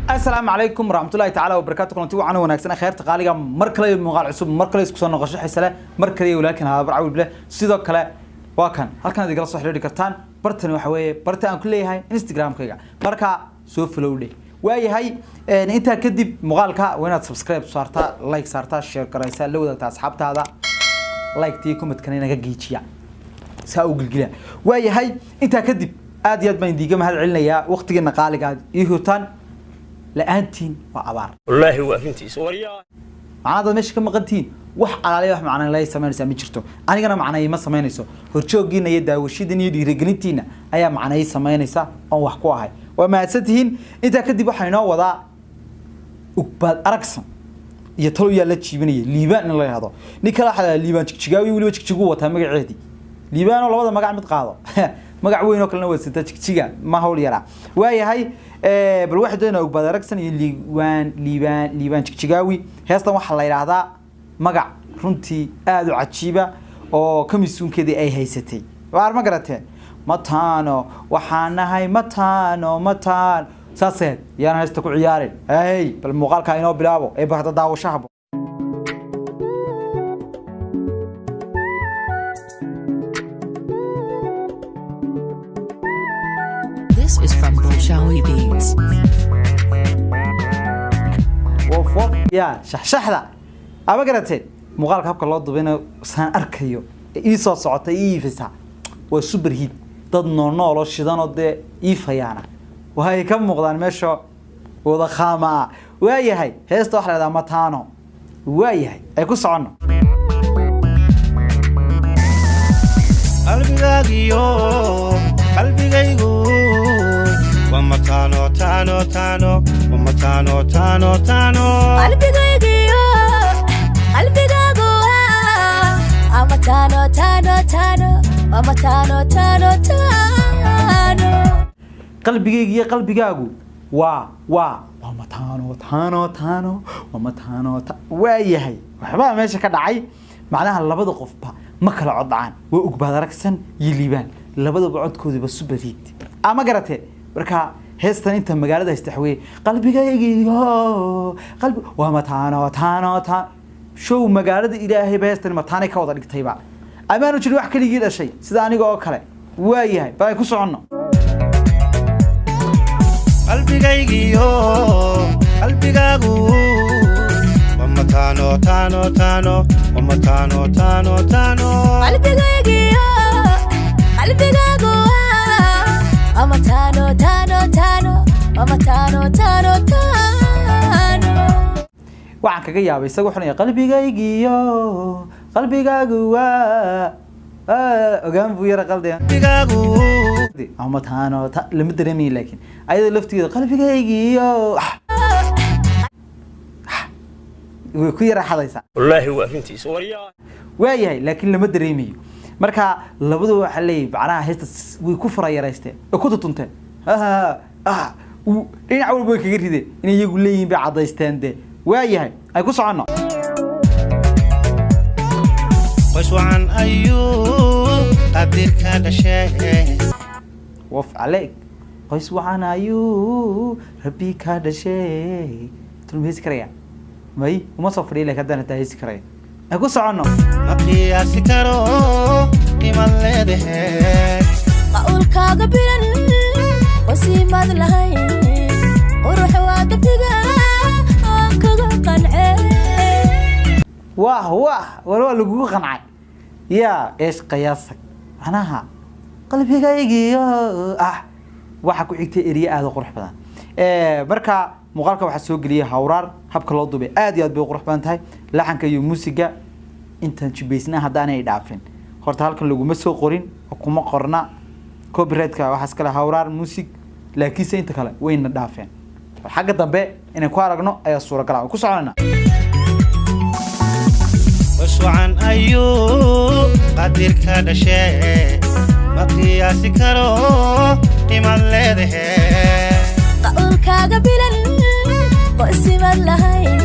Asalaamu calaykum waraxmatullahi tacaala wabarakaatu. Kulanti wacan wanaagsan, khayrta qaaliga, mar kale iyo muuqaal cusub, mar kale isku soo noqosho xiise leh, mar kale iyo walaalkan Habar Cawil Bile. Sidoo kale waa kan halkan aad igala soo xiriiri kartaan. Bartani waxa weeye barta aan ku leeyahay Instagram-kayga, marka soo follow dheh. Waayahay, intaa kadib muuqaalka waa inaad subscribe saartaa, like saartaa, share garaysaa, la wadaagtaa asxaabtaada, like tii comment-kana inaga geejiya, saa u gilgila. Waayahay, intaa kadib aad iyo aad baan idiinga mahad celinayaa waqtigeena qaaliga aad ii hurtaan. La-aantiin waa abaar. Wallaahi waa arrintiisa waryaa. Macnaa dad meesha ka maqantihiin, wax alaaliya wax macna lay samaynaysaa ma jirto, anigana macna ima samaynayso. Horjooggiina iyo daawashadiina iyo dhiirigelintiina ayaa macna ii samaynaysa oon wax ku ahay. Waa mahadsantihiin. Intaa kadib waxaa inoo wadaa Ugbaad Aragsan iyo talo yaa la jiibinaya Liibaan in la yidhahdo. Nin kale waxaa la Liibaan Jigjigaawi, weliba Jigjigu wataa magaceedii. Liibaanoo labada magac mid qaado, magac weyn oo kalena wadsata, Jigjiga ma hawl yaraa. Waayahay, bal waxay doonaa Ugbaad Aragsan iyo Liibaan, Liibaan Jigjigaawi. Heestan waxaa la yidhaahdaa magac runtii aada u cajiiba oo kamisuunkeedii ay haysatay. Waar ma garateen? Mataano waxaan nahay, mataano mataan saaseed yaan heesta ku ciyaarin. Hey, bal muuqaalka inoo bilaabo ee bahda daawashaha. This is from Bolshawi Beats. Wof wof ya shaxshaxda ama garateen? Muuqaalka habka loo dubayna saan arkayo ee ii soo socota ii iifaysaa waa super hit. Dad noolnooloo shidanoo dee iifayaana waxay ka muuqdaan meesha wada khaama ah. Waayahay, heesta waxaa la yidhahdaa Mataano. Waayahay, ay ku soconno. Qalbigaagiyo qalbigaygu waa mataano taano taano, waa mataano taano taano. Qalbigaygiyo qalbigaagu waa ama taano taano taano, waa mataano taano taano. Qalbigayga iyo qalbigaagu waa mataano taano taano, waa mataano waayahay, waxbaa meesha ka dhacay. Macnaha labada qofba ma kala cod dhacaan, waa Ugbaad Aragsan iyo Liibaan, labadaba codkoodiba super hit ama garatee. Marka heestan inta magaalada haysta waxaweye qalbigaygiyo qalbi waa mataano taano taan show. Magaalada ilaahayba heestan mataanay ka wada dhigtayba, amaanu jirin wax keligii dhashay sida aniga oo kale. Waayahay, bal ay ku soconno. Qalbigaygiyo qalbigaagu waa mataano taano taano, waa mataano taano taano. Qalbigaygiyo qalbigaagu waa ama taano taano taano, waa mataano taano taano. Waxaan kaga yaabay isaga wuxuu leeyahay qalbigaygiyo qalbigaagu waa ogaan buu yara qaldaya. Qalbigaagu Ama taano ta lama dareemayo, laakiin ayada laftigeeda qalbigaygiyo way ku yara xadaysaa. Wallaahi waa arrintiisa waryaa. Waayahay, laakiin lama dareemayo. Marka labaduba waxaa leeyahay macnaha heesta way ku farayaraysteen oo ku tutunteen. Dhinac walba way kaga rideen inay iyagu leeyihiin bay caddaysteen dee. Waayahay, ay ku soconno. Qoys wacan ayuu qadirka dhashee. Waf caleyk, qoys wacan ayuu rabbi ka dhashay. Tulma heesi karaya may uma soo fadhiya, laakiin haddaan hataa heesi karaya. Ay ku soconno. Ma qiyaasi karo qiimad leedahe. Qawlkaaga bilan qosiimad lahayn, qurux waa dabdiga aan kaga qancee. Wah wah, war waa lagugu qancay yaa eesh qiyaasag. Macnaha qalbigaygiyo waxaa ku xigtay eriye aada u qurux badan. Marka muuqaalka waxaa soo geliyay Hawraar. Habka loo duubay aad iyo aad bay u qurux badan tahay, laxanka iyo muusiga intaan jibaysnaa haddaanay dhaafin. Horta halkan laguma soo qorin oo kuma qorna copyright-ka, waxaas kale Hawraar Music, laakiinse inta kale wayna dhaafeen. Xagga dambe inaan ku aragno ayaa suuragal ah. Ku soconayna. Qoys wacan ayuu qadirka dhashee, ma qiyaasi karo qiimad leedahe. Qawlkaaga bilan qosimad lahayn,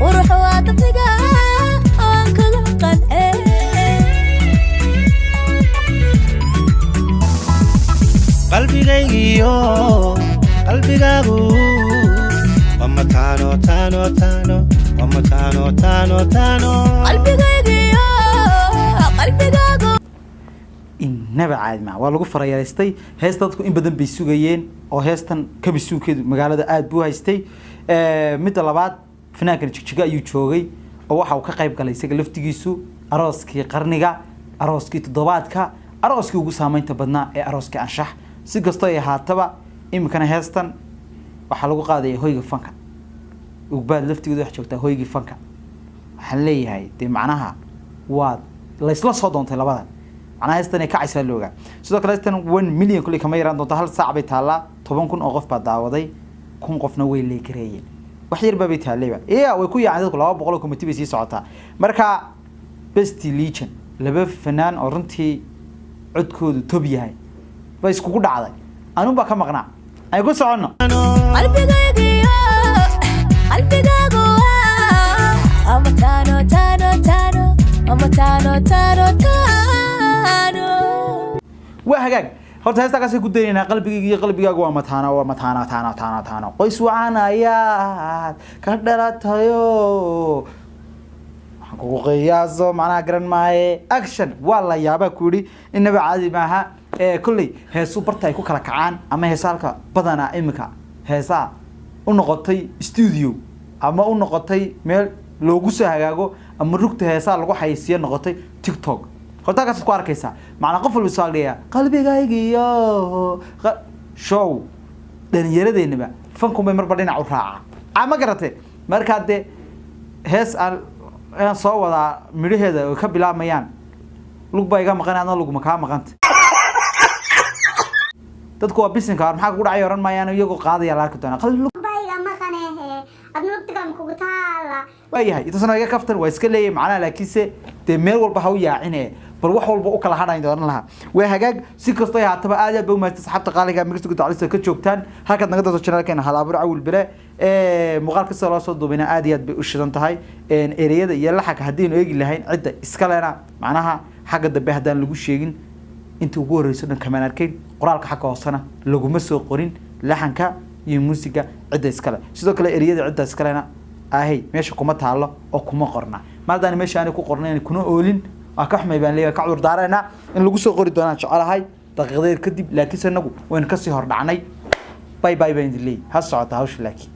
qurux waa dabdiga aan kaga qancee. Qalbigaygiyo qalbigaagu Mataano, taano, taano, waa mataano, taano, taano. Qalbigaygiyo qalbigaagu. Inaba caadi maa, waa lagu farayareystay heesta. Dadku in badan bay sugayeen oo heestan kabisuunkeedu magaalada aada buu haystay. Midda labaad, fanaankan Jigjiga ayuu joogay oo waxa uu ka qayb galay isaga laftigiisu arooskii qarniga, arooskii toddobaadka, arooskii ugu saameynta badnaa ee arooskii anshax. Si kastoo ay ahaataba, iminkana heestan waxaa lagu qaadaya hoyga fanka. Ugbaad laftigeedu waxay joogtaa hoygii fanka. Waxaan leeyahay dee macnaha waa laysla soo doontay labadan, macnaha heestan ay kacaysaa loogaa. Sidoo kale heestan 1 million kulli kama yaraan doonto. Hal saac bay taallaa, 10,000 oo qof baa daawaday, 1000 qofna way leekareeyeen. Wax yar baabay taallayba iya, way ku yaaceen dadku, 200 oo committee bay sii socotaa. Marka best legion, laba fanaan oo runtii codkoodu tob yahay bay iskugu dhacday. Anun baa ka maqnaa, ay ku soconno. Qalbigaygiyo qalbigaagu waa mataano, taano, taano, mataano, taano, taano. Waa hagaag, horta heestaa kaasay ku daynaynaa. Qalbigayga iyo qalbigaagu waa mataano, waa mataano, taano, taano, taano. Qoys wacan ayaad ka dhalatayo, waxaan kugu qiyaaso macnaha garan maaye. Action waa la yaabaa ku yidhi, inaba caadi maaha. Ee kolley heesu barta ay ku kala kacaan ama heesa halka badanaa imika heesaha u noqotay studio ama u noqotay meel loogu soo hagaago ama rugta heesaha lagu xayeysiiyo noqotay TikTok. Horta halkaasaad ku arkaysaa macnaa qof walba soo agdhigaya qalbigaygiyo show. Dhalinyaradeenaba fankunbay marba dhinac u raacaa, a ma garate? Markaa dee hees aan inaan soo wadaa midhaheeda oy ka bilaabmayaan lug baa iga maqan, adna lugma kaa maqanta. Dadku waa bisinka, war maxaa kugu dhacay oran maayaan, iyagoo qaadaya la arki doonaa qalbi lug bayga maqanehe, adna lugtiga kugu taala. Waayahay, intaasna iga kaftan waa iska leeyahay macnaha, laakiinse dee meel walba ha u yaacine, bal wax walba u kala hadhayn doonan lahaa. Waa hagaag, si kastoo ay haataba aad iyo aad ba umahadsan saxaabta qaaliga mirista gudacalista ka joogtaan halkaad naga doonto channelkeena Halaabur Cawil Bile. Muuqaal kasta loo soo duubina aad iyo aad bay u shidan tahay. Ereyada iyo laxanka haddiinu eegi lahayn cidda iska lena, macnaha xagga dambe haddaan lagu sheegin, inta ugu horeyso dhan kamaan arkayn. Qoraalka xagga hoosena laguma soo qorin laxanka iyo muusiga cidda iskale. Sidoo kale ereyada cidda iskalena ahey meesha kuma taalo oo kuma qorna. Maadaana meesha aanay ku qornayn kuna oolin, waa ka xumay baan leeyahay, ka cudur daarayna. In lagu soo qori doonaan jecelahay daqiiqadeed kadib, laakiinse inagu waynu kasii hor dhacnay. Bye bye baan idin leeyahay, ha socota hawsha laakiin.